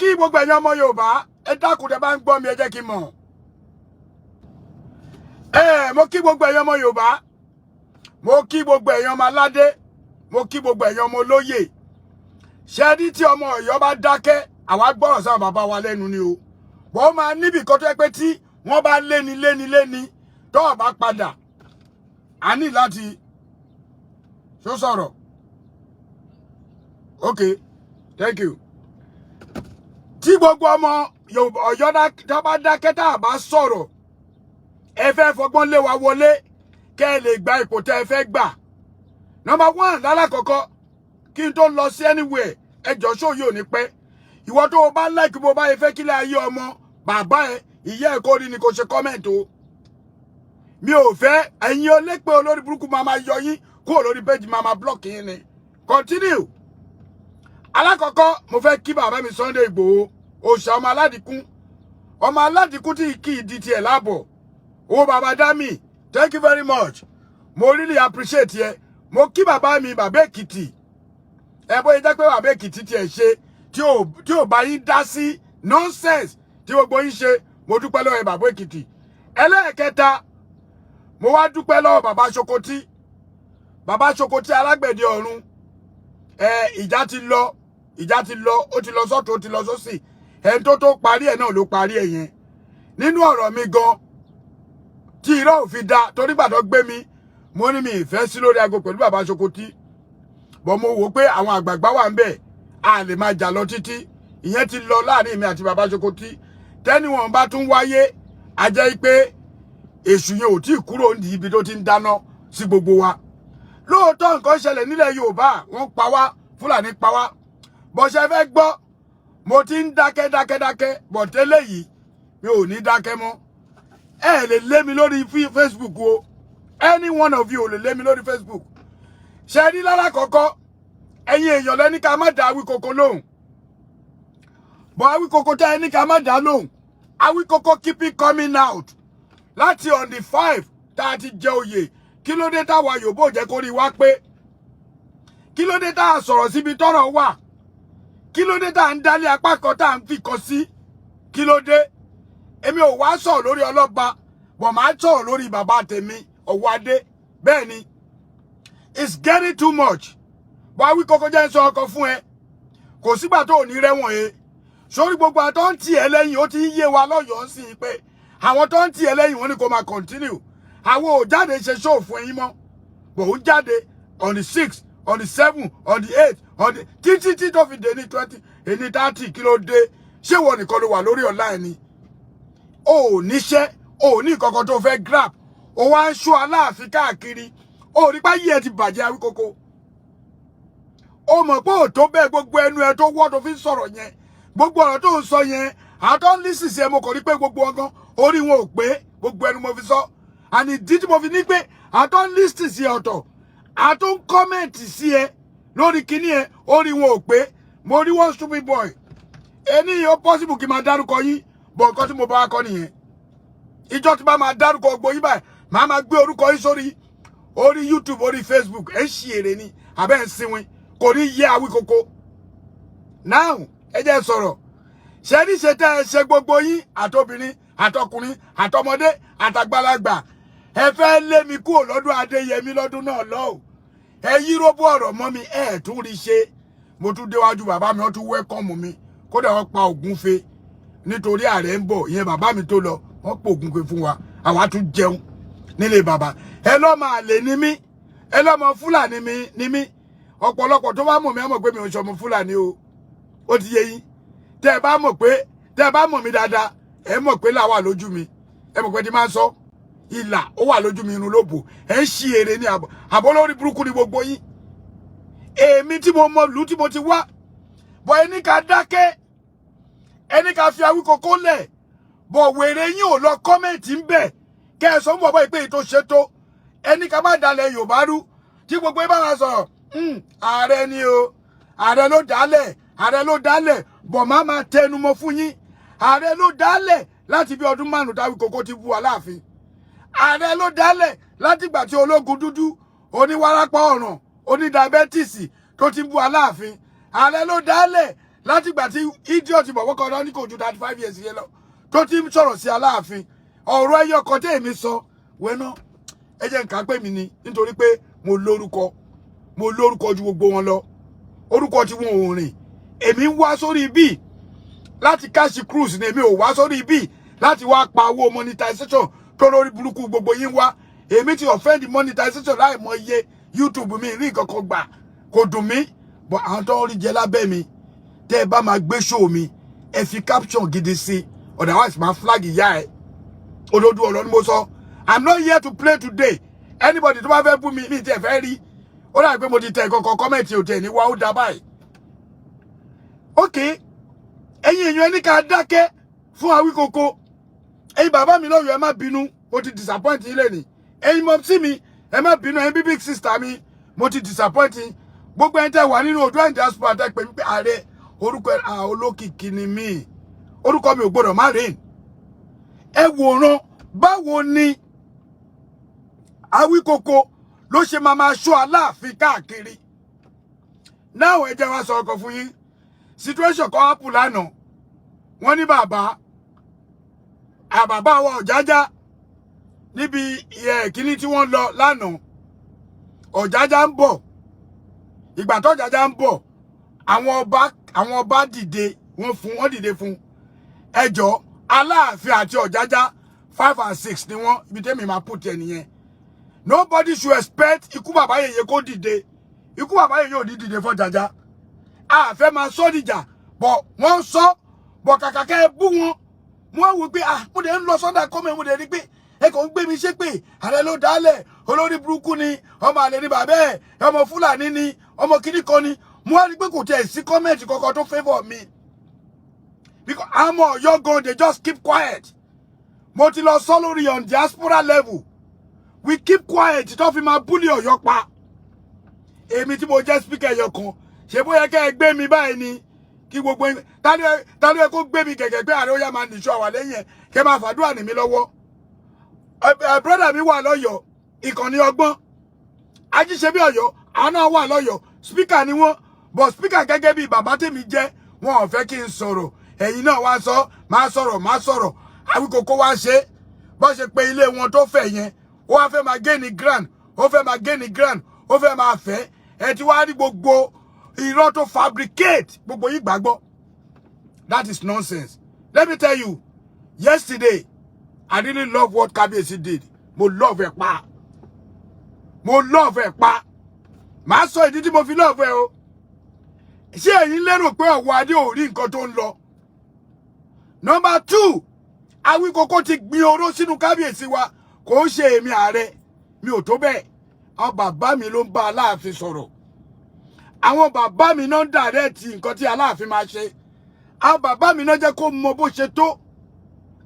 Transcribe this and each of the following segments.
Kí gbogbo ẹ̀yin ọmọ Yorùbá, ẹ dákun, tẹ́ bá ń gbọ́ mi, ẹ jẹ́ kí n mọ̀. Ẹ mo kí gbogbo ẹ̀yin ọmọ Yorùbá, mo kí gbogbo ẹ̀yin ọmọ aládé, mo kí gbogbo ẹ̀yin ọmọ olóyè. Ṣé ní tí ọmọ Ọ̀yọ́ bá dákẹ́, àwa gbọ́rọ̀ sáwọn bàbá wa lẹ́nu ni o. Bọ́ máa níbì kan tó yẹ pé tí wọ́n bá léni léni léni tó ò bá padà, a ní láti ṣó sọ̀rọ̀. Okay, thank you. Tí gbogbo ọmọ Ọ̀yọ́ tó bá dákẹ́, tá a bá sọ̀rọ̀, ẹ fẹ́ fọgbọ́n lé wa wọlé kẹ́ ẹ lè gba ipò tẹ́ ẹ fẹ́ gbà. Number one, lálàkọ́kọ́, kí n tó lọ sí anywhere, ẹ jọ, ṣó yóò ní pẹ́. Ìwọ tó o bá like bó bá yẹ fẹ́ kílẹ̀ ayé ọmọ bàbá ẹ, ìyá ẹ kó rí ni kò ṣe comment o. Mi ò fẹ́ ẹ̀yin olépè olórí burúkú, máa máa yọ yín kúrò lórí page, máa máa block yín ni. Continue. Alákọ̀ọ́kọ́, mo fẹ́ kí bàbá mi Sunday Ìgbòho, òòṣà ọmọ aládìkún, ọmọ aládìkún tí kì í di tiẹ̀ láàbọ̀. Owó bàbá dami, thank you very much, mo really appreciate yẹ. Mo kí bàbá mi, bàbá Èkìtì. Ẹ bóyá jẹ́ pé bàbá Èkìtì tiẹ̀ ṣe tí ò bá yín dá sí nonsense tí gbogbo yín ṣe. Mo dúpẹ́ lọ́wọ́ ẹ, bàbá Èkìtì. Ẹlẹ́ẹ̀kẹta, mo wá dúpẹ́ lọ́wọ́ bàbá Sokoti, bàbá Sokoti alágbẹ̀dẹ ọ̀run. Ẹ ìjà ti lọ, ìjà ti lọ, ó ti lọ sọ́tún, ó ti lọ sósì. Ẹni tó parí ẹ̀ náà ló parí ẹ̀ yẹn. Nínú ọ̀rọ̀ mi gan tí irọ́ ò fi da, torí gbàdọ̀ gbé mi, mo ní mi ìfẹ́ sí lórí aago pẹ̀lú bàbá Sokoti bọ́. Mo wò pé àwọn àgbààgbà wà ń bẹ̀, a lè máa jà lọ títí. Ìyẹn ti lọ láàrin mi àti bàbá Sokoti. Tẹ́ni wọn bá tún wáyé, a jẹ́ pé èṣù yẹn ò tí ì kúrò ní ibi tó ti ń dáná sí gbogbo wa. Lóòótọ́, nǹkan ṣẹlẹ̀ nílẹ̀ Yorùbá, wọ́n pa wá, Fúlàní pa wá. Bó ṣe fẹ́ gbọ́, mo ti ń dákẹ́ dákẹ́ dákẹ́ bọ̀ tẹ́lẹ̀ yìí, mi ò ní dákẹ́ mọ́. Ẹ lè lé mi lórí Facebook o. Any one of you ò lè lé mi lórí Facebook. Ṣe rí lára kọ̀ọ̀kọ́, ẹ̀yin èèyàn lẹ́ní ká má dá Awíkoko lóhùn bọ́. Awíkoko tẹ́ ẹ ní ká má dá lóhùn, Awíkoko keep it coming out láti on the 5 tá a ti jẹ oyè. Kí ló dé táwa Yorùbá ò jẹ́ kó rí wá pé? Kí ló dé tá a sọ̀rọ̀ síbi tọ́rọ̀ wà? Kí ló dé tá a ń dálé apá kan, tá a ń fi kan sí? Kí ló dé? Èmi ò wá sọ̀rọ̀ lórí ọlọ́ba bọ̀, máa sọ̀rọ̀ lórí bàbá tèmi, Ọ̀wọ́adé. Bẹ́ẹ̀ ni, it's getting too much. Bọ́ Awíkoko, jẹ́ ń sọ ọkọ̀ fún ẹ, kò sígbà tó ò ní rẹ́wọ̀n e sórí gbogbo àwọn tó ń tì ẹ́ lẹ́yìn. Ó ti ń yé wa lọ́yọ̀ọ́ sí i pé àwọn tó ń tì ẹ́ lẹ́yìn, wọ́n ní kó máa continue. Àwọn ò jáde ṣe show fún yín mọ́ bò ń jáde on the 6, on the 7, on the 8, on the títí tí tó fi dé ní 20, èní 30. Kí ló dé? Ṣé ìwọ nìkan ló wà lórí online ni? O ò níṣẹ́, o ò ní nǹkan tó fẹ́ grab, o wá ń ṣọ́ Aláàfin káàkiri. O rí páyé ẹ ti bàjẹ́, Awíkókó. O mọ̀ pé ò tó bẹ́ẹ̀. Gbogbo ẹnu ẹ tó wọ́ tó fi ń sọ̀rọ̀ yẹn, gbogbo ọ̀rọ̀ tó ń sọ yẹn, àwọn tó ń listen sí ẹ, mo kàn rí pé gbogbo ọgán orí wọn ò pé. Gbogbo ẹnu mo fi sọ. Àní ìdí tí mo fi ní pé àwọn tó ń listen sí ẹ ọ̀tọ̀, àwọn tó ń comment sí ẹ lórí kíní ẹ, orí wọn ò pé. Mo rí one stupid boy ẹni, ó possible kí n máa dárúkọ yín bọ̀. Nǹkan tí mo bá kọ́ nìyẹn. Ìjọ tí bá máa dárúkọ gbogbo yín báyìí, màá máa gbé orúkọ yín sórí orí YouTube, orí Facebook. Ẹ̀ ń ṣì èrè ni àbẹ́ ń sinwin, kò ní yé Awíkókó. Now, ẹ jẹ́ sọ̀rọ̀. Ṣe ní ṣe tẹ́ ẹ ṣe, gbogbo yín, àtobìnrin, àtọkùnrin, àtọmọdé, àtàgbàlagbà, ẹ fẹ́ lé mi kúrò lọ́dún Adéyẹmí lọ́dún náà lọ́wọ́. Ẹ yí róbó ọ̀rọ̀ mọ́ mi, ẹ tún rí ṣe. Mo tún déwájú bàbá mi, wọ́n tún welcome mi. Kódà wọ́n pa ògúnfe nítorí ààrẹ ń bọ̀. Ìyẹn bàbá mi tó lọ, wọ́n pa ògúnfe fún wa, àwa tún jẹun nílé bàbá. Ẹ lọ́ máa lè ní mí, ẹ lọ́mọ Fúlàní mi ní mí. Ọ̀pọ̀lọpọ̀ tó bá mọ̀ mí á mọ̀ pé mi ò ń ṣọmọ Fúlàní o. Ó ti yé yín. Tẹ́ ẹ bá mọ̀ pé, tẹ́ ẹ bá mọ̀ mí dáadáa, ẹ mọ̀ pé là wà lójú mi. Ẹ mọ̀ pé tí máa ń sọ ìlà ó wà lójú mi, irun ló bò. Ẹ ń ṣí èrè ní àbọ̀ àbọ̀ lórí burúkú ni gbogbo yín. Èmi tí mo mọ ìlú tí mo ti wá bọ̀, ẹni ká dákẹ́, ẹni ká fi Awíkókó lẹ̀ bọ̀, wèrè yín ò lọ comment ń bẹ̀ kẹ́ ẹ sọ fún bọ̀bọ̀ ìpè tó ṣètò ẹni ká má dalẹ̀ Yorùbá rú. Tí gbogbo ẹ bá wà sọ̀rọ̀, ààrẹ ni o, ààrẹ ló dálẹ̀, ààrẹ ló dálẹ̀ bọ̀, má máa tẹnu mọ́ fún yín. Ààrẹ ló dálẹ̀ láti bí ọdún 5 táwíkókó ti bú Aláàfin. Ààrẹ ló dálẹ̀ látìgbà tí ológun dúdú, oníwárápá ọ̀ràn, oní diabetes tó ti bú Aláàfin. Ààrẹ ló dálẹ̀. Látìgbà tí idiot bọ̀wọ́ kan náà ní kò ju 35 years yẹn lọ tó ti ń sọ̀rọ̀ sí Aláàfin, ọ̀rọ̀ ẹyọ kan tẹ́ èmi sọ wẹ́ná, ẹ jẹ́ nǹkan pè mí ni, nítorí pé mo lórúkọ, mo lórúkọ ju gbogbo wọn lọ. Orúkọ tí wọn ò rìn. Èmi ń wá sórí bíi láti catch cruise ni. Èmi ò wá sórí bíi láti wá pa owó monetization tó lórí burúkú gbogbo yín wá. Èmi ti offend monetization láì mọ iye YouTube mi rí nǹkan kan gbà, kò dùn mí, but àwọn tó ń rí jẹ lábẹ́ mi, tẹ́ ẹ bá máa gbé show mi, ẹ fi caption gidi sí, otherwise máa flag ìyá ẹ. Òdodo ọ̀rọ̀ ni mo sọ. I'm not here to play today. Anybody tó bá fẹ́ bú mi, mi tiẹ̀ fẹ́ rí. Ó dàbí pé mo ti tẹ kankan comment ò tẹ̀ ní wá, ó dá báyìí. Ok, ẹ̀yin èèyàn, ẹni ká dákẹ́ fún Awíkoko. Ẹ̀yin bàbá mi lọ́yọ̀ọ́, ẹ má bínú, mo ti disappoint yín lẹ́nìí. Ẹ̀yin mumsy mi, ẹ má bínú. Ẹ̀yin big sister mi, mo ti disappoint yín. Gbogbo ẹ̀yin tẹ́ wà nínú Oòduà diaspora, tẹ́ pè mí pé ààrẹ orúkọ olókìkí ni mí, orúkọ mi ò gbọdọ̀ má rìn. Ẹ wòran, báwo ni Awíkoko ló ṣe máa máa ṣọ́ Aláàfin káàkiri náà? Ẹ jẹ́ wá sọ ọkọ̀ fún yín. Situation kan happen lánàá. Wọ́n ní bàbá àbàbá wa Ọ̀jájá níbi kíní tí wọ́n lọ lánàá. Ọ̀jájá ń bọ̀. Ìgbà tó Ọ̀jájá ń bọ̀, àwọn ọba dìde, wọ́n fún, wọ́n dìde fún ẹjọ́. Aláàfin àti Ọ̀jájá, five and six ni wọ́n. Ibi tẹ́mi máa put ẹ nìyẹn. Nobody should expect ikú bàbá yèyé kó dìde. Ikú bàbá yèyé ò ní dìde fọ́jájá. A fẹ́ máa sọ dìjà bọ̀, wọ́n sọ bọ̀, kàkà kẹ́ ẹ bú wọn, wọ́n wò pé, ah, mo dẹ̀ ń lọ sọ́dà kọ́mẹ̀, mo dẹ̀ rí pé ẹ kò ń gbé mi ṣépè. Ààrẹ ló dálẹ̀, olórí burúkú ni, ọmọ àlè ni bàbá ẹ̀, ọmọ Fúlàní ni, ọmọ kíní kan ni. Mo wá rí pé kò tiẹ̀ sí comment kankan tó favour mi, because àmọ́ Ọ̀yọ́ gan, they just keep quiet. Mo ti lọ sọ lórí on diaspora level, we keep quiet tó fi máa bully Ọ̀yọ́ pa. Èmi tí mo jẹ́ speaker ẹyọ kan, ṣe bóyá kẹ́ ẹ gbé mi báyìí ni, kí gbogbo ta ló yẹ kó gbé mi gẹ̀gẹ̀ pé ààrẹ ó yá máa nìṣó àwà lẹ́yìn ẹ̀, kẹ́ máa fàdúrà ní mi lọ́wọ́. Brother mi wà lọ́yọ̀ọ́, ìkànnì ọgbọ́n ajíṣebí Ọ̀yọ́, àwọn náà wà lọ́yọ̀ọ́, speaker ni wọ́n, but speaker gẹ́gẹ́ bí bàbá tèmi jẹ́, wọn ò fẹ́ kí n sọ̀rọ̀. Ẹ̀yin náà wá sọ, máa sọ̀rọ̀, máa sọ̀rọ̀. Awíkoko wá ṣe bó ṣe pé ilé wọn tó fẹ̀ yẹn, ó wá fẹ́ máa gain ground, ó fẹ́ máa gain ground, ó fẹ́ máa fẹ́. Ẹ ti wá rí gbogbo irọ́ tó fabricate, gbogbo yìí gbàgbọ́. That is nonsense. Let me tell you, yesterday I really love what Kabiyesi did. Mo love ẹ pa, mo love ẹ pa. Màá sọ ìdí tí mo fi love ẹ o. Ṣé ẹ̀yin lérò pé ọ̀wọ́ adé ò rí nǹkan tó ń lọ? Number two, Awíkókó ti gbin oró sínú kábíyèsí wa. Kò ń ṣe èmi ààrẹ, mi ò tó bẹ́ẹ̀. Àwọn bàbá mi ló ń bá Aláàfin sọ̀rọ̀. Àwọn bàbá mi náà ń direct nǹkan tí Aláàfin máa ṣe. Àwọn bàbá mi náà jẹ́ kó mọ bó ṣe tó.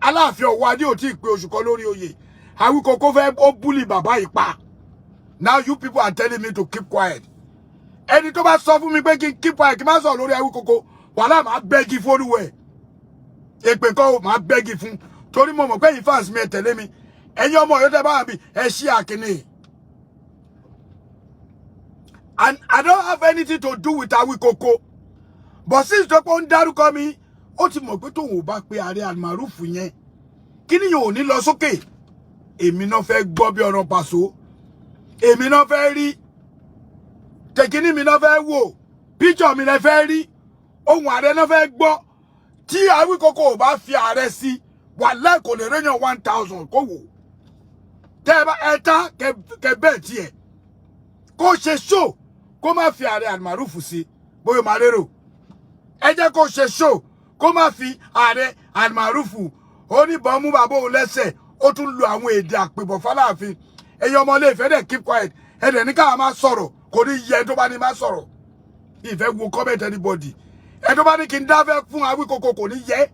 Aláàfin ọ̀wọ́ adé ò tí ì pé oṣù kan lórí oyè, Awíkókó fẹ́ ó bully bàbá yìí pa. Now you people are telling me to keep quiet. Ẹni tó bá sọ fún mi pé kí n keep quiet, kí n má sọ̀rọ̀ lórí Awíkókó, wàhálà, máa bẹ́gi fólúwẹ̀. Èpè kọ́, máa bẹ́gi fún, torí mo mọ̀ pé ẹ̀yin fans mi, ẹ tẹ̀lé mi. Ẹ̀yin ọmọ Ọ̀yọ́ tẹ́ bá wà bí, ẹ ṣí àkíní. And I don't have anything to do with Awíkókó, but since tó pé ó ń dárúkọ mi, ó ti mọ̀ pé tóun ò bá pe ààrẹ Almarufu yẹn, kí nìyẹn ò ní lọ sókè. Èmi náà fẹ́ gbọ́ bí ọ̀rọ̀ pàṣọ, èmi náà fẹ́ rí tẹ̀kíní mi náà fẹ́ wò, píṣọ̀ mi lẹ fẹ́ rí, ohun ààrẹ náà fẹ́ gbọ́. Tí Awíkókó ò bá fi ààrẹ sí, wàláhì kò lè réyàn 1,000 kó wò. Tẹ́ ẹ bá ẹ tá kẹ bẹ́ẹ̀ tiẹ̀ kó ṣe show, kó má fi ààrẹ Almarufu sí, bóyá máa rérò. Ẹ jẹ́ kó ṣe show, kó má fi ààrẹ Almarufu. Ó ní ìbọn mú bàbá òun lẹ́sẹ̀, ó tún lu àwọn èdè àpèbọ̀ fáláàfin. Ẹ̀yin ọmọ ilé Ifẹ̀ dẹ̀ keep quiet. Ẹ dẹ̀ ní káwa máa sọ̀rọ̀. Kò ní yẹ tó bá ní máa sọ̀rọ̀. Ìfẹ́ wo comment anybody. Ẹ tó bá ní kí n dáfẹ́ fún Awíkókó, kò ní yẹ.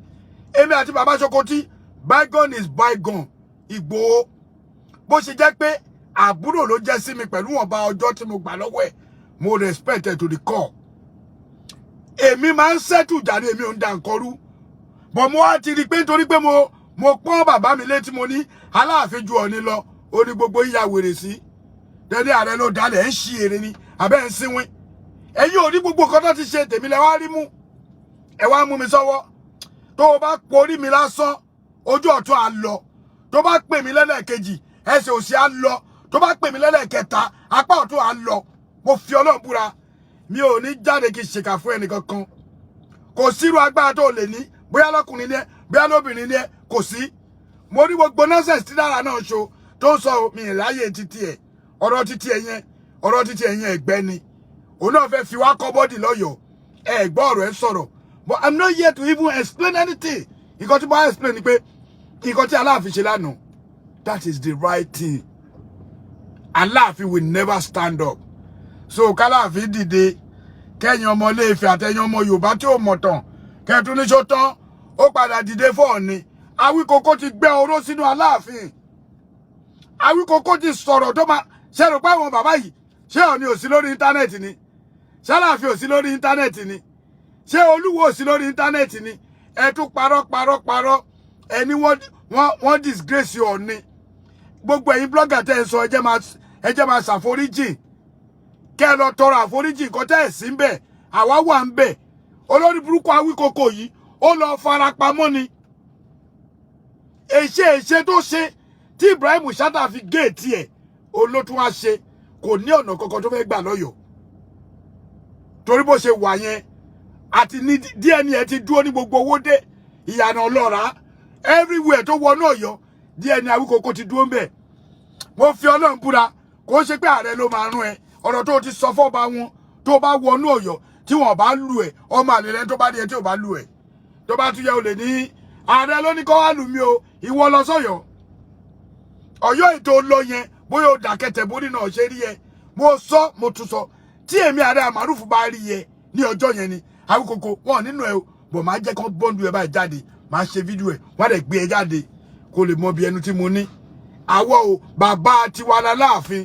Èmi àti bàbá Sokoti, bygone is bygone. Ìgbòho, bó ṣe jẹ́ pé àbúrò ló jẹ́ sí mi, pẹ̀lú ọba ọjọ́ tí mo gbà lọ́wọ́ ẹ̀, mo respect ẹ̀ to the core. Èmi máa ń settle jàre, èmi ò ń da nǹkan rú, bọ̀ mo wá ti rí i pé nítorí pé mo pọ́n bàbá mi létí, mo ní Aláàfin ju Ọ̀ọ̀ni lọ, ó ní gbogbo yíya wèrè sí dẹ́dẹ́. Ààrẹ ló dalẹ̀, ẹ̀ ń ṣí èrè ni àbẹ́ ń sínwín. Ẹ̀yin ò ní gbogbo nǹkan tó ti ṣe, tèmi lẹ wá rí mú. Ẹ wá mú mi sọ́wọ́. Tó o bá porí mi lásán, ojú ọ̀tún á lọ. Tó bá pè mí lẹ́lẹ́kejì, ẹsẹ̀ òsì á lọ. Tó bá pè mí lẹ́lẹ́kẹta, apá ọ̀tún á lọ. Mo fi Ọlọ́run búra, mi ò ní jáde kí n ṣèkà fún ẹnìkankan. Kò sírú agbára tó lè ní, bóyá lọ́kùnrin ní ẹ, bóyá lóbìnrin ní ẹ, kò sí. Mo rí gbogbo nonsense tí dára náà ṣo tó ń sọ. Mi ìráyè títí ẹ, ọ̀rọ̀ títí ẹ yẹn, ọ̀rọ̀ títí ẹ yẹn, ẹ̀gbẹ́ ni. Òun náà fẹ́ fi wá kọ́ bọ́dì lọ́yọ̀ọ́. Ẹ gbọ́ ọ̀rọ̀ ẹ sọ̀rọ̀, but I'm not here to even explain anything. Nǹkan tí mo bá explain ni pé nǹkan tí Aláàfin ṣe lánàá, that is the right thing. Aláàfin will never stand up. So k'Aláàfin dìde, kẹ́yìn ọmọ Ilé-Ifẹ̀ àtẹ̀yìn ọmọ Yorùbá tí ò mọ̀ tán kẹ́ẹ̀tún níṣó tán, ó padà dìde fún Ọ̀ọ̀ni. Awíkókó ti gbẹ́ oró sínú Aláàfin. Awíkókó ti sọ̀rọ̀ tó máa ṣe rò pé àwọn bàbá yìí, ṣé Ọ̀ọ̀ni ò sí lórí internet ni? Ṣáláàfin ò sí lórí internet ni? Ṣé Olúwo ò sí lórí internet ni? Ẹ tún parọ́, parọ́, parọ́. Ẹni wọ́n disgrace Ọ̀ọ̀ni. Gbogbo ẹ̀yin blogger tẹ́ ẹ sọ, ẹ jẹ́ máa ṣàforíjì, kẹ́ ẹ lọ tọrọ àforíjì. Nǹkan tẹ́ ẹ̀ sí ń bẹ̀, àwa wà ń bẹ̀. Olórí burúkú Awíkókó yìí, ó lọ farapamọ́ ni. Èṣe èṣe tó ṣe tí Ibrahim Chatta fi géètì ẹ̀, olótún wá ṣe. Kò ní ọ̀nà kankan tó fẹ́ gbà lọ́yọ̀ọ́, torí bó ṣe wà yẹn àti ní DNA ti dúró ní gbogbo owó dé ìyànà ọlọ́ra, everywhere tó wọnú Ọ̀yọ́, DNA Awíkókó ti dúró ń bẹ̀. Mo fi Ọlọ́run búra, kò ṣe pé ààrẹ ló máa rún ẹ. Ọ̀rọ̀ tó ti sọ fọ́ba wọn, tó bá wọnú Ọ̀yọ́ tí wọ́n bá lù ẹ, ọmọ àlè rẹ tó bá rí ẹ tí ò bá lù ẹ, tó bá tún yẹ, o lè ní ààrẹ ló ní kó wá lù mí o. Ìwọ lọ sọ́yọ́ Ọ̀yọ́ ètò lọ yẹn, bóyá o dàkẹtẹ borí náà ṣe rí ẹ. Mo sọ, mo tún sọ, tí èmi ààrẹ àmàrúfù bá rí ẹ ní ọjọ́ yẹn ni Awíkókó wọn nínú ẹ o bọ̀, máa jẹ́ kán bọ́ǹdù ẹ báyìí jáde, máa ṣe fídíò ẹ, wọ́n á dẹ̀ gbé ẹ jáde kó lè mọ bí ẹnu tí mo ní. Àwọ̀ o, bàbá tiwa láàfin,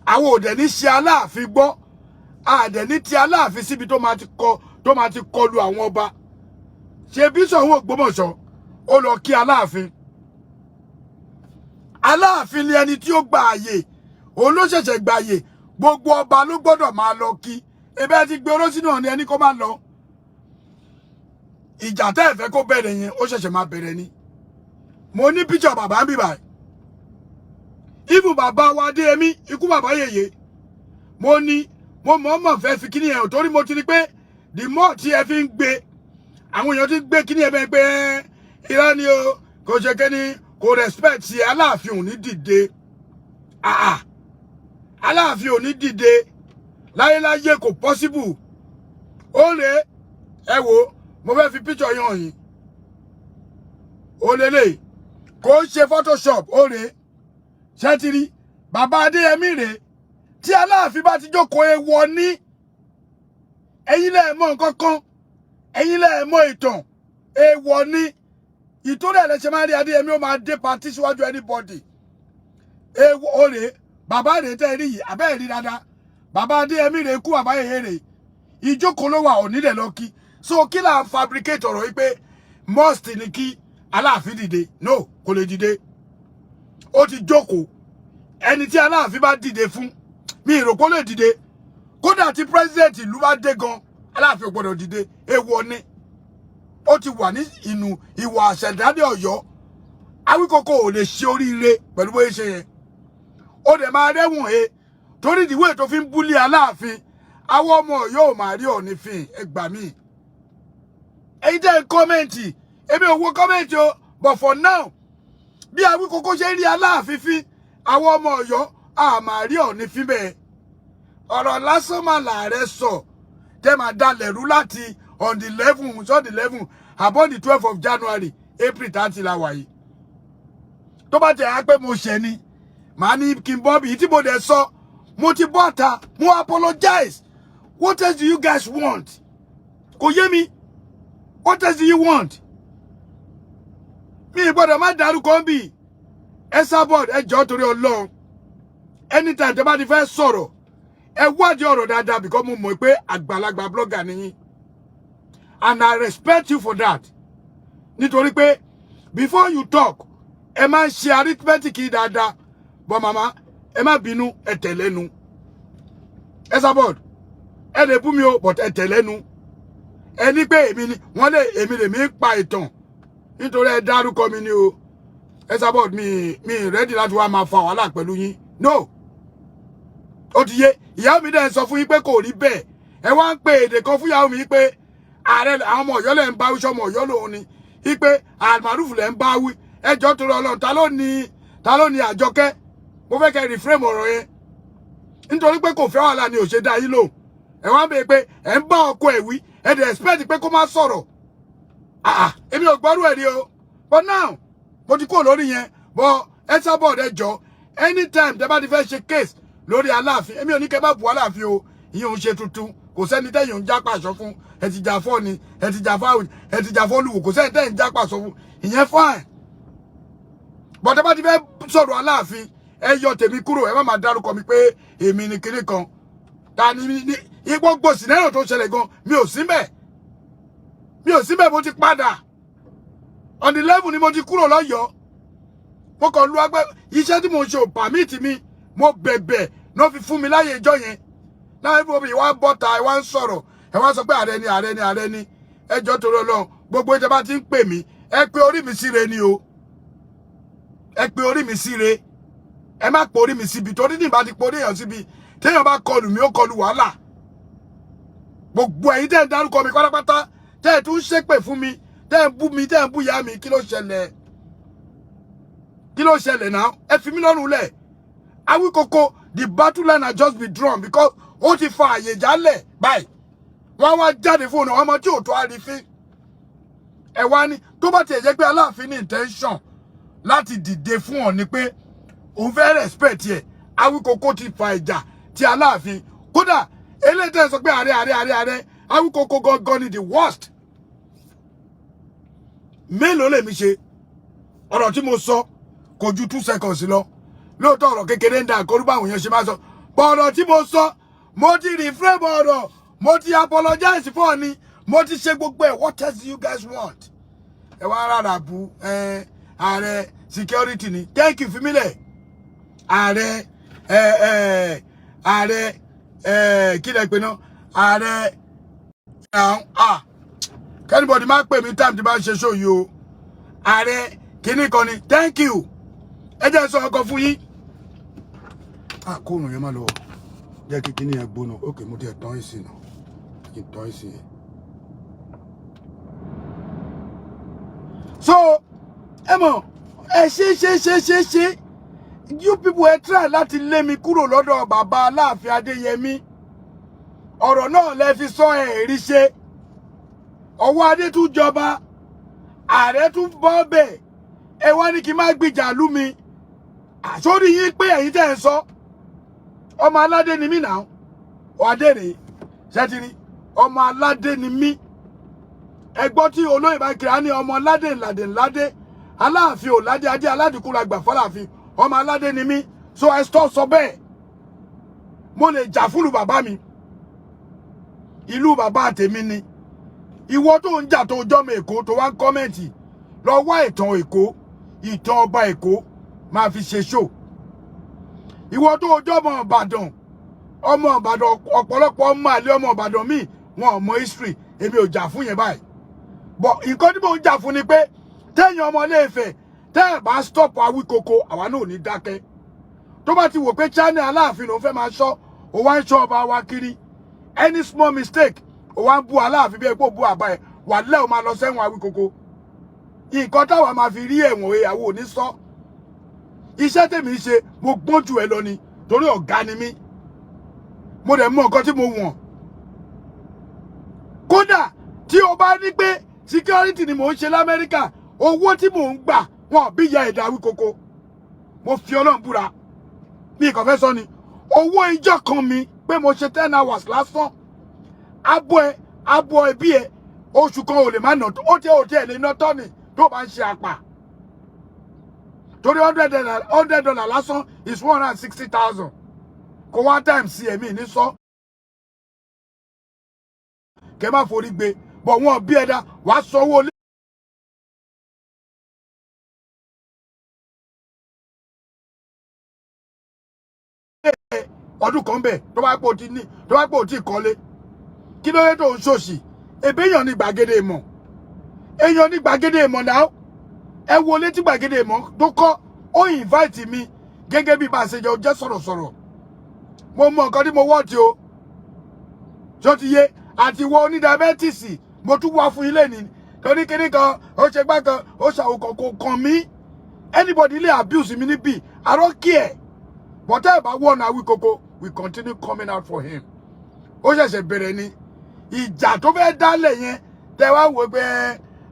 àwọn ò dẹ̀ ní ṣe Aláàfin gbọ́, àdẹ̀ ní ti Aláàfin síbi tó máa ti kọlu àwọn ọba. Ṣe bí Ṣọ̀ún Ògbómọ̀ṣọ́, ó lọ kí Aláàfin. Aláàfin ni ẹni tí ó gba àyè, òun ló ṣẹ̀ṣẹ̀ gba àyè. Gbogbo ọba ló gbọ́dọ̀ máa lọ kí ebe ti gbé oró sínú ọ̀nà ẹni kó máa lọ. Ìjà tẹ́ ẹ̀ fẹ́ kó bẹ̀rẹ̀ yẹn, ó ṣẹ̀ṣẹ̀ máa bẹ̀rẹ̀ ni. Mo ní píṣọ̀ bàbá ń bì báyìí, ibù bàbá wa Adéyẹmí, ikú bàbá yèyé. Mo ní mo mọ̀ọ́mọ̀ fẹ́ fi kíní yẹn, torí mo ti rí pé the more tí ẹ fi ń gbé, àwọn èèyàn ti gbé kíní yẹn bẹ́ẹ̀ pé irọ́ ni o, kò ṣe kíní, kò respect. Aláàfin ò ní dìde. Ah, Aláàfin ò ní dìde láyéláyé, kò possible. Ó lè ẹ wo, mo fẹ́ fi picture yẹn hàn yín. Ó lélẹ̀, kò ń ṣe Photoshop. Ó rèé, ṣẹ́tìrí bàbá Adéyẹmí rèé. Tí Aláàfin bá ti jókòó, ewọ ní ẹ̀yin lẹ́ẹ̀ mọ̀ nǹkan kan, ẹ̀yin lẹ́ẹ̀ mọ̀ ìtàn. Èèwọ̀ ni. Ìtòrí ẹ̀ lẹ́sẹ̀ máa rí Adéyẹmí, ó máa dé party síwájú anybody. Èèwọ̀ ó rèé, bàbá rèé tẹ́ rí yìí, abẹ́ rí dáadáa. Bàbá Adéyẹmí rèé, kú bàbá yèyé rèé. Ìjókòó ló wà, òní dẹ̀ lọ kí. So kí là ń fabricate ọ̀rọ̀ yìí pé must ni kí Aláàfin dìde? No, kò lè dìde. Ó ti jókòó. Ẹni tí Aláàfin bá dìde fún mi, ìrò kó lè dìde. Kódà tí president ìlú bá dé gan, Aláàfin ò gbọdọ̀ dìde. Èèwọ̀ ni. Ó ti wà ní inú ìwà àṣẹ̀dádé Ọ̀yọ́. Awíkókó ò lè ṣe oríire pẹ̀lú bóyá ṣe yẹn. Ó dẹ̀ máa rẹ́wọ̀n he, torí ìdíwé tó fi ń bully Aláàfin. Àwọn ọmọ Ọ̀yọ́ ò máa rí Ọ̀ọ̀ni fín. Ẹ gbà mí. Èyí tẹ́ ń comment, èmi ò wo comment o, but for now, bí Awíkókó ṣe ń rí Aláàfin fín, àwọn ọmọ Ọ̀yọ́ a máa rí Ọ̀ọ̀ni fín bẹ́ẹ̀. Ọ̀rọ̀ lásán máa làárẹ̀ sọ tẹ́ máa dalẹ̀ rú láti on the 11, on the 11 àbọ̀ the 12 of January, April 30 la wà yìí. Tó bá tẹ̀ á pé mo ṣẹ̀ ni, màá ní kí n bọ́ bí tí mo dẹ̀ sọ. Mo ti bọ́ ta, mo apologize. What else do you guys want? Kò yé mi. What else do you want? Mi gbọ́dọ̀ má dárúkọ ń bì. Esabod, ẹ jọ̀ọ́, torí Ọlọ́run, anytime tẹ́ bá ti fẹ́ sọ̀rọ̀, ẹ wádìí ọ̀rọ̀ dáadáa, because mo mọ̀ pé àgbàlagbà blogger ni yín and I respect you for that, nítorí pé before you talk, ẹ máa ń ṣe arithmetic yìí dáadáa. But màmá, ẹ má bínú, ẹ tẹ̀lẹ́nu. Esabod, ẹ lè bú mi o, but ẹ tẹ̀lẹ́nu. Ẹ ní pé èmi ni wọ́n lè, èmi lèmi ń pa ìtàn nítorí ẹ dárúkọ mi ni o. Esabod, mi ready láti wá máa fa wàhálà pẹ̀lú yín. No, ó ti yé. Ìyá mi dẹ̀ sọ fún yín pé kò rí bẹ́ẹ̀. Ẹ wá ń pe èdè kan fún ìyàwó mi pé ààrẹ àwọn ọmọ Ọ̀yọ́ lẹ̀ ń bá wí, sọmọ Ọ̀yọ́ lòun ni, wípé Almaroof lẹ̀ ń bá wí. Ẹjọ́ tó lọ Ọlọ́run, ta ló ní Àjọkẹ́? Mo fẹ́ kẹ́ reframe ọ̀rọ̀ yẹn, nítorí pé kò fẹ́ wàhálà ni ò ṣe dá yín lò. Ẹ wá ń bèè pé ẹ ń bá ọkọ ẹ̀ wí, ẹ dẹ̀ expect pé kó má sọ̀rọ̀. Ah, èmi ò gbọ́rú ẹ̀ rí o. But now, mo ti kúrò lórí yẹn. But Esabod, ẹ jọ, anytime tẹ́ bá ti fẹ́ ṣe case lórí Aláàfin, èmi ò ní kẹ́ bá bu Aláàfin o. Ìyẹn ò ń ṣe tuntun. Kò sẹ́ni tẹ́yìn ń já pàṣọ fún. Ẹ ti jà fọ́ ni, ẹ ti jà fáwọn, ẹ ti jà fọ́lùwò, kò sẹ́ni tẹ́yìn ń já pàṣọ fún. Ìyẹn fine, but tẹ́ bá ti fẹ́ sọ̀rọ̀ Aláàfin, ẹ yọ tèmi kúrò. Ẹ má máa dárúkọ mi pé èmi ni kinní kan. Ta ni ní gbogbo scenario tó ṣẹlẹ̀ gan, mi ò sí mbẹ̀, mi ò sí mbẹ̀. Mo ti padà on the level ni mo ti kúrò lọ́yọ̀ọ́. Mo kàn lu agbẹ́ iṣẹ́ tí mo ń ṣe ò permit mi. Mo bẹ̀bẹ̀ náà fi fún mi láyè ìjọ yẹn náà. Ibi ìwà bọ́ta, ẹ wá ń sọ̀rọ̀, ẹ wá sọ pé ààrẹ ni, ààrẹ ni, ààrẹ ni. Ẹjọ́ torí Ọlọ́run, gbogbo ìjọba ti ń pè mí, ẹ pé orí mi síre ni o. Ẹ pé orí mi síre, ẹ má pè orí mi síbi, torí ní ìbá ti pè orí èèyàn síbi, téèyàn bá kọlù mí, ó kọlù wàhálà. Gbogbo ẹ̀yin tẹ́ ń dárúkọ mi pátápátá, tẹ́ ẹ̀ tún ṣépè fún mi, tẹ́ ẹ̀ ń bú mi, tẹ́ ẹ̀ ń bú ìyá mi, kí ló ṣẹlẹ̀? Kí ló ṣẹlẹ̀ náà? Ẹ fi mí lọ́rùn lẹ̀. Awíkoko, the battle line has just been drawn because ó ti fa àyè jálẹ̀ báyìí. Wọ́n wá jáde fóònù ọmọ tí ò tó àrífín. Ẹ wá ní tó bá tiẹ̀ jẹ́ pé Aláàfin ní intention láti dìde fún ọ ni pé òun fẹ́ respect ẹ̀. Awíkoko ti fa ìjà tí Aláàfin. Kódà eléyìí tẹ́ ẹ sọ pé ààrẹ, ààrẹ, ààrẹ, ààrẹ, Awíkoko gangan ni the worst. Mélòó lèmi ṣe? Ọ̀rọ̀ tí mo sọ kò ju 2 seconds lọ. Lóòótọ́, ọ̀rọ̀ kékeré ń da àkórú báwọn èèyàn ṣe máa sọ bọ̀. Ọ̀rọ̀ tí mo sọ, mo ti reframe ọ̀rọ̀, mo ti apologize fún ọ ni, mo ti ṣe gbogbo ẹ̀. What else do you guys want? Ẹ wá rárá bu ẹ. Ààrẹ security ni, thank you. Fimilẹ̀ ààrẹ, ẹ ẹ ààrẹ, ẹ kí lẹ pè náà, ààrẹ. Ah, kí anybody má pè mí time tí bá ń ṣe show yìí o. Ààrẹ kìíní kan ni, thank you. Ẹ jẹ́ sọ ọkọ̀ fún yín. Ah, kóònù yẹn má lọ jẹ́ kí kíní yẹn gbóná. Ok, mo ti ẹ̀ tán ìsìn náà, kí n tán ìsìn yẹn. So ẹ mọ̀, ẹ ṣe ṣe ṣe ṣe ṣe, you people, ẹ try láti lé mi kúrò lọ́dọ̀ bàbá Aláàfin Adéyẹmí. Ọ̀rọ̀ náà lẹ fi sọ ẹ̀ rí ṣe. Ọwọ́ adé tún jọba, ààrẹ tún bọ́ bẹ̀. Ẹ wá ní kí n má gbìjà lú mi. Àsórí yín pé ẹ̀yin tẹ́ ẹ sọ ọmọ aládé ni mí náà. Ọ̀adé rèé ṣẹ́tìrí, ọmọ aládé ni mí. Ẹ gbọ́ tí olóyè bá kiri á ní ọmọ aládé ńládé ńládé, Aláàfin ò ládé, adé aládìkú la gbà fọláàfin. Ọmọ aládé ni mí, so ẹ stop sọ bẹ́ẹ̀. Mo lè jà fúlù bàbá mi, ìlú bàbá tèmi ni. Ìwọ tó ń jà tó jọmọ Èkó tó wá ń comment, lọ wá ìtàn Èkó, ìtàn ọba Èkó, máa fi ṣe show. Ìwọ tó jọmọ Ìbàdàn, ọmọ Ìbàdàn, ọ̀pọ̀lọpọ̀ ọmọ àlè ọmọ Ìbàdàn míì, wọn ò mọ history. Èmi ò jà fún yẹn báyìí, but nǹkan tí mò ń jà fún ni pé téèyàn ọmọ Ilé-Ifẹ̀, tẹ́ ẹ̀ bá stop Awíkoko, àwa náà ò ní dákẹ́. Tó bá ti wò pé channel Aláàfin lòún fẹ́ máa ṣọ́, ó wá ń ṣọ́ ọba wa kiri. Any small mistake, ó wá ń bú Aláàfin bí ẹ pé ó bú àbá ẹ wà lẹ́, ò máa lọ sẹ́wọ̀n. Awíkoko, nǹkan táwa máa fi rí ẹ̀wọ̀n ìyàwó ò ní sọ. Iṣẹ́ tèmi ń ṣe, mo gbọ́n jù ẹ lọ ni, torí ọ̀gá ni mí. Mo dẹ̀ mọ nǹkan tí mo wọ̀n. Kódà tí o bá ní pé security ni mò ń ṣe l'Amẹ́ríkà, owó tí mò ń gbà, wọn bí ìyá ẹ̀dá Awíkoko. Mo fi Ọlọ́run búra, mi kàn fẹ́ sọ ni. Owó ìjọ kan mi pé mo ṣe 10 hours lásán, abọ́ ẹ, abọ́ ẹbí ẹ, oṣù kan ò lè má nà ó tí ò tí ẹ lè ná tọ́nì tó bá ń ṣe àpà, torí $100, $100 lásán is 160,000. Kó wá times sí ẹ̀mí ní sọ kẹ má forí gbé bọ̀. Wọn bí ẹ̀dá wàá sanwó lé. Ọdún kan bẹ̀ tó bá pò tí ní, tó bá pò tí kọ́lé, kí ló dé tó ń ṣòṣì? Èbéyàn ní Gbàgede Ìmọ̀, èèyàn ní Gbàgede Ìmọ̀ náà. Ẹ wo létí Gbàgede Ìmọ̀ tó kọ́. Ó invite mi gẹ́gẹ́ bí bá a ṣe jọ jẹ́ sọ̀rọ̀sọ̀rọ̀. Mo mọ nǹkan tí mo wọ́ọ̀tì o tó ti yé àti wọ oní diabetes. Mo tún wá fún ilé ní torí kíní kan, ó ṣe gbá kan, ó ṣàwòkàn, kò kàn mí. Anybody lè abuse mi níbí, I don't care. But tẹ́ ẹ bá wọ̀nà Awíkoko, we continue coming out for him. Ó ṣẹ̀ṣẹ̀ bẹ̀rẹ̀ ni. Ìjà tó fẹ́ dálẹ̀ yẹn, tẹ́ wá wò pé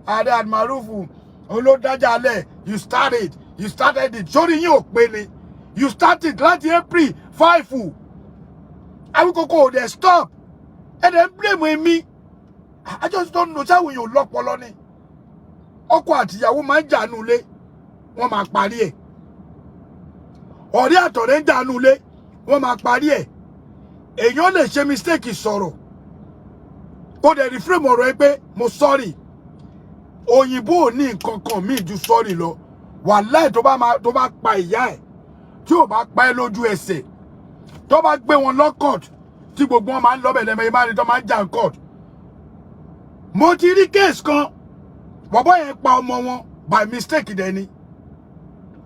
ààrẹ Almarufu olódájà alẹ̀. You started, you started it. Sórí yín ò pé ni. You started láti April 5. Awíkoko ò dẹ̀ stop. Ẹ dẹ̀ ń blame mi. I just don't know. Sáwọn èèyàn lọ́pọlọ ni? Ọkọ àtìyàwó máa ń jà nulẹ̀, wọ́n máa parí ẹ̀. Ọ̀rẹ́ àtọ̀rẹ́ ń jà nulẹ̀, wọ́n máa parí ẹ̀. Èèyàn lè ṣe mistake, sọ̀rọ̀, kó dẹ̀ reframe ọ̀rọ̀ ẹ pé mo sorry. Òyìnbó ò ní nǹkan kan míì ju sorry lọ. Wàláì, tó bá pa ìyá ẹ̀, tí ò bá pa ẹ́ lójú ẹsẹ̀, tó bá gbé wọn lọ court, tí gbogbo wọn máa ń lọ́bẹ̀ lẹ́mẹ̀ẹ́ máa ń tó máa ń jà ń court. Mo ti rí case kan, bọ̀bọ́ yẹn pa ọmọ wọn by mistake dẹ̀ ni.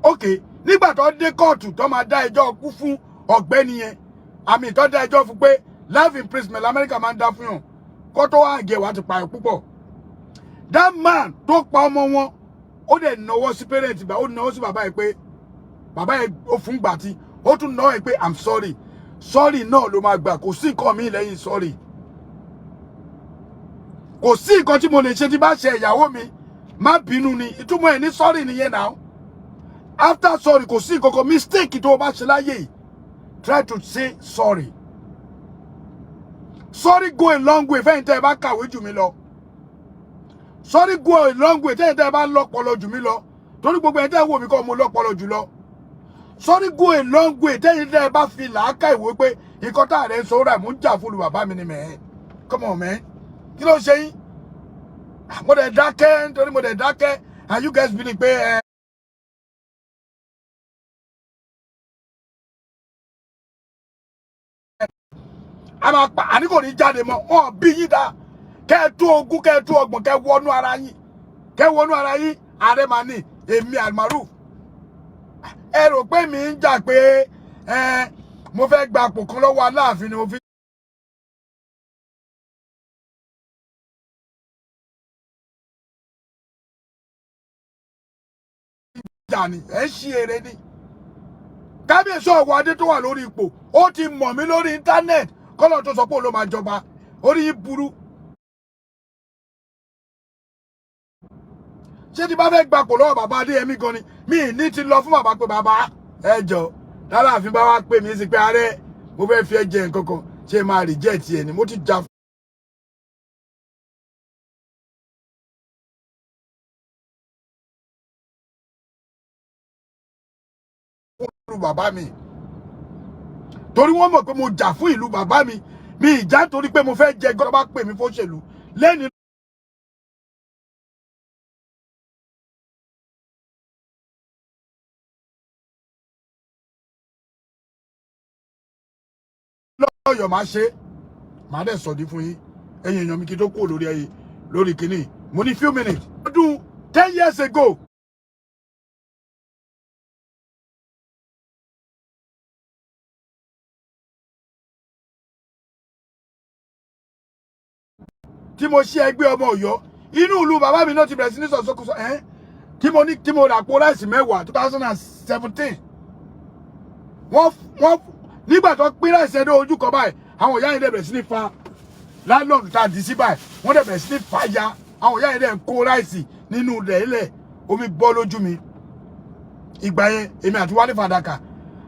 Ok, nígbà tó dé kóòtù, tó máa dá ẹjọ́ kú fún ọ̀gbẹ́ni yẹn, àmì tó dá ẹjọ́ fún pé life imprisonment lamẹ́ríkà máa ń dá fún yàn kó tó wá gẹ̀ wá ti pààyàn púpọ̀. That man tó pa ọmọ wọn, ó dẹ̀ náwó sí parent gbà, ó náwó sí bàbá yẹn pé bàbá yẹn ó fún gbà tí ó tún náwó yẹn pé I'm sorry. Sorry náà ló máa gbà. Kò sí nǹkan mi lẹ́yìn sorry. Kò sí nǹkan tí mo lè ṣe. Tí bá ṣe ìyàwó mi, má bínú ni ìtumọ̀ ẹ̀ ní sorry nìyẹn náà. After sorry, kò sí nǹkan kan. Mistake tó o bá ṣe láyé yìí, try to say sorry. Sorry go a long way. Fẹ́yìn tẹ́ ẹ bá kàwé jù mí lọ, sorry go a long way. Tẹ́yìn tẹ́ ẹ bá lọ́pọlọ jù mí lọ, torí gbogbo ẹ̀yin tẹ́ ẹ wò mí kọ́ mo lọ́pọlọ jù lọ. Sorry go a long way. Tẹ́yìn tẹ́ ẹ bá fi làákà ìwé pé nǹkan tá àrẹ ń sọ rà, mò ń jà fún lu bàbá mi ni mẹ́ẹ̀. Come on, man, kí ló ń ṣe yín? Mo dẹ̀ dákẹ́ nítorí mo dẹ̀ dákẹ́ and you guys believe pé ẹ. A máa pa àní kò ní jáde mọ́. Wọn bí yín dá kẹ́ ẹ tó 20, kẹ́ ẹ tó 30, kẹ́ ẹ wọnú ara yín, kẹ́ ẹ wọnú ara yín. Ààrẹ máa ní èmi Almaroof. Ẹ rò pé mi ń jà pé ẹ mo fẹ́ gba àpò kan lọ́wọ́ Aláàfin ni mo fi jà ní. Ẹ ń ṣí eré ní kábíyèsí ọ̀wọ́ adé tó wà lórí ipò. Ó ti mọ̀ mí lórí internet kọ́lọ̀ tó sọ pé òun ló máa jọba. Orí yín burú. Ṣé tí bá fẹ́ gbapò lọ́wọ́ bàbá Adéyẹmí gan ni mi ní ti lọ fún bàbá pé bàbá, ẹ jọ, tálàfin bá wá pè mí sí pé ààrẹ, mo fẹ́ fi ẹ jẹ nǹkan kan, ṣé máa reject ẹ ni? Mo ti jà fún ìlú bàbá mi torí wọ́n mọ̀ pé mo jà fún ìlú bàbá mi. Mi ìjà torí pé mo fẹ́ jẹ gọ́dọ̀ bá pè mí fóṣèlú lẹ́ni. Lọ́yọ̀ máa ṣe, máa dẹ̀ sọ̀dí fún yín, ẹ̀yin èèyàn mi, kí n tó kúrò lórí ẹyẹ lórí kínní. Mo ní few minutes. Ọdún 10 years ago tí mo ṣe ẹgbẹ́ ọmọ Ọ̀yọ́, inú ìlú bàbá mi náà ti bẹ̀rẹ̀ sí ní sọ̀sọ́kùsọ ẹ̀ tí mo ní tí mo rà po rice 10, 2017. Wọ́n nígbà tó pín rice ẹ̀dọ́ ojú kan báyìí, àwọn ìyá yẹn dẹ̀ bẹ̀rẹ̀ sí ní fa nylon tá a dì sí báyìí, wọ́n dẹ̀ bẹ̀rẹ̀ sí ní fa ya. Àwọn ìyá yẹn dẹ̀ ń kó rice nínú ilẹ̀ ilẹ̀. Omi bọ́ lójú mi. Ìgbà yẹn, èmi àti Wálé Fàdákà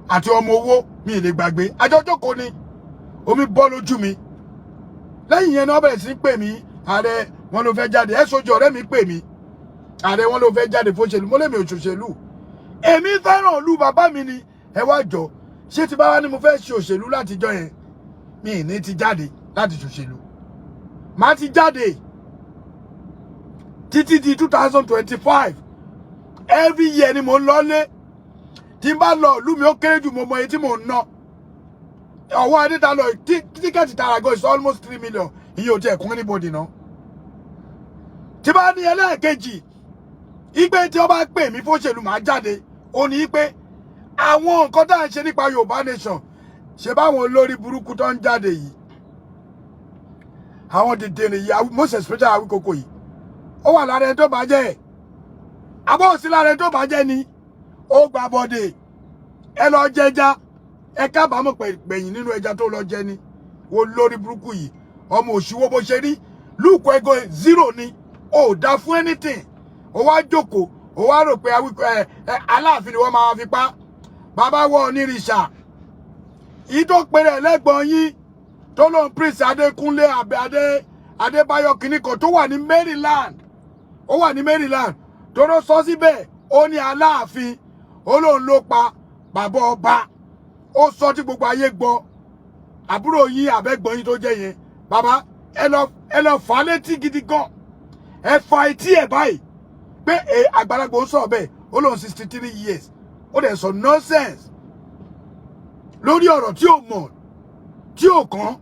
àti ọmọ owó mi ì lè gbàgbé àjọjọ́ ni omi bọ́ lójú mi. Lẹ́yìn yẹn ni wọ́n bẹ̀rẹ̀ sí ní pè mí, ààrẹ wọn ló fẹ́ jáde. Ẹ sojú ọ̀rẹ́ mi pè mí, ààrẹ wọn ló fẹ́ jáde fóṣèlú. Mo lèmi òṣòṣèlú, èmi fẹ́ràn ìlú bàbá mi ni. Ẹ wá jọ, ṣé ti bá wá ní mo fẹ́ ṣe òṣèlú látijọ́ yẹn, mi ì ní ti jáde láti ṣòṣèlú? Màá ti jáde títí di 2025. Every year ni mo ń lọlé. Tí n bá lọ ìlú mi, ó kéré jù, mo mọ iye tí mò ń ná. Ọwọ́ adé ta lọ, ticket tààrà gan is almost 3 million. Ìyẹn ò tiẹ̀ kún anybody ná. Tí bá ní ẹlẹ́ẹ̀kejì ìgbé tí wọ́n bá pè mí fóṣèlú, máa jáde. Ó ní pé àwọn nǹkan tá à ń ṣe nípa Yorùbá nation, ṣe báwọn olórí burúkú tó ń jáde yìí, àwọn dìndìnrín yìí, most especially Awíkókó yìí, ó wà lára ẹni tó bàjẹ́. Àbọ̀ òsì lára ẹni tó bàjẹ́ ni. Ó gbà bọ̀dẹ̀, ẹ lọ jẹja, ẹ kábàámọ̀ gbẹ̀yìn nínú ẹja tó lọ jẹ ni. Wo lórí burúkú yìí, ọmọ òṣìwò, bó ṣe rí lùkọ́ ẹgọ zero ni, ó dá fún anything. Ó wá jókòó, ó wá rò pé Awíkó ẹ ẹ Aláàfin ni wọ́n máa fi pa bàbá wọ onírìṣà yìí tó pèrè lẹ́gbọ̀n yín, tó lóun Prince Adékúnlé àbẹ Adé Adébáyọ̀ kìnnì kan tó wà ní Maryland. Ó wà ní Maryland tó ló sọ síbẹ̀. Ó ní Aláàfin, ó lóun ló pa bàbá ọba. Ó sọ tí gbogbo ayé gbọ́. Àbúrò yín àbẹ́gbọ́n yín tó jẹ́ yẹn, bàbá, ẹ lọ fà á létí gidi gan. Ẹ fa etí ẹ báyìí pé ẹ àgbàlagbà ó sọ bẹ́ẹ̀. Ó lóun 63 years, ó dẹ̀ sọ nonsense lórí ọ̀rọ̀ tí ò mọ̀, tí ò kàn.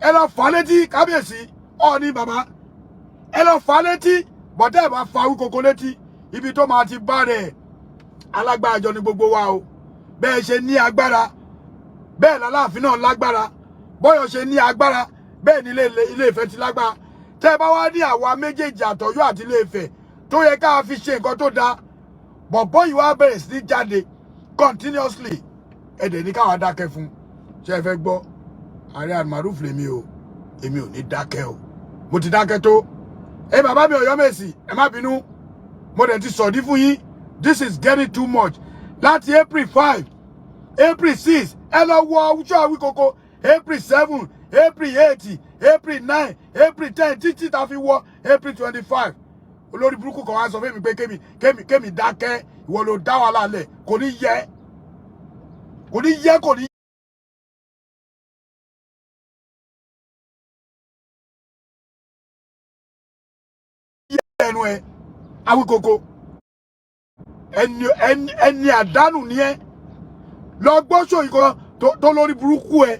Ẹ lọ fà á létí, kábíyèsí Ọọ̀ni, bàbá, ẹ lọ fà á létí. Bọ̀dẹ́ ẹ̀ bá fa Awíkókó létí, ibi tó máa ti bá rẹ̀, alágbára jọ ni gbogbo wa o. Bẹ́ẹ̀ ṣe ní agbára, bẹ́ẹ̀ làláàfin náà lágbára. Bọ́yọ̀ ṣe ní agbára, bẹ́ẹ̀ ni Ilé Ifẹ̀ ti lágbára. Tẹ́ ẹ bá wá ní àwa méjèèjì, àtọ̀yọ́ àti Ilé Ifẹ̀, tó yẹ ká fi ṣe nǹkan tó dáa, bọ̀bọ́ yìí wá bẹ̀rẹ̀ sí ní jáde continuously, ẹ̀dẹ̀ ní káwa dákẹ́ fún. Ṣé ẹ fẹ́ gbọ́? Ààrẹ Almaroof lèmi o, èmi ò ní dákẹ́ o. Mo ti dákẹ́ tó. Ẹ bàbá mi Ọ̀yọ́mèsì, ẹ má bínú, mo dẹ̀ ti sọ̀dí fún yín. This is getting too much. Láti April 5, April 6, ẹ lọ wọ ọjọ́ Awíkókó, April 7, April 8, April 9, April 10, títí tá a fi wọ April 25. Olórí burúkú kan wá sọ fún mi pé kémi dákẹ́. Ìwọ ló dá wàhálà lẹ̀. Kò ní yẹ, kò ní yẹ, kò ní yẹ ẹnu ẹ. Awíkókó, ẹni ẹni ẹni àdánù ni ẹ. Lọ gbọ́ sóyún kan tó lórí burúkú ẹ.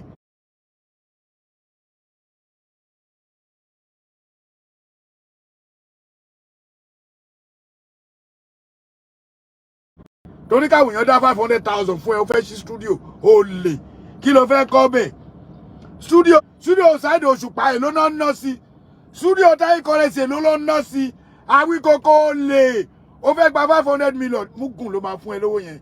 Torí káwọn èèyàn dá 500,000 fún ẹ, ó fẹ́ ṣí studio. Ó lè kí ló fẹ́ kọ́ bẹ̀? Studio Saheed Òṣùpá, èló náà ń ná sí? Studio Taye Currency, èló ló ń ná sí? Awíkókó, ó lè ó fẹ́ gba 500 million. Mugun ló máa fún ẹ lówó yẹn.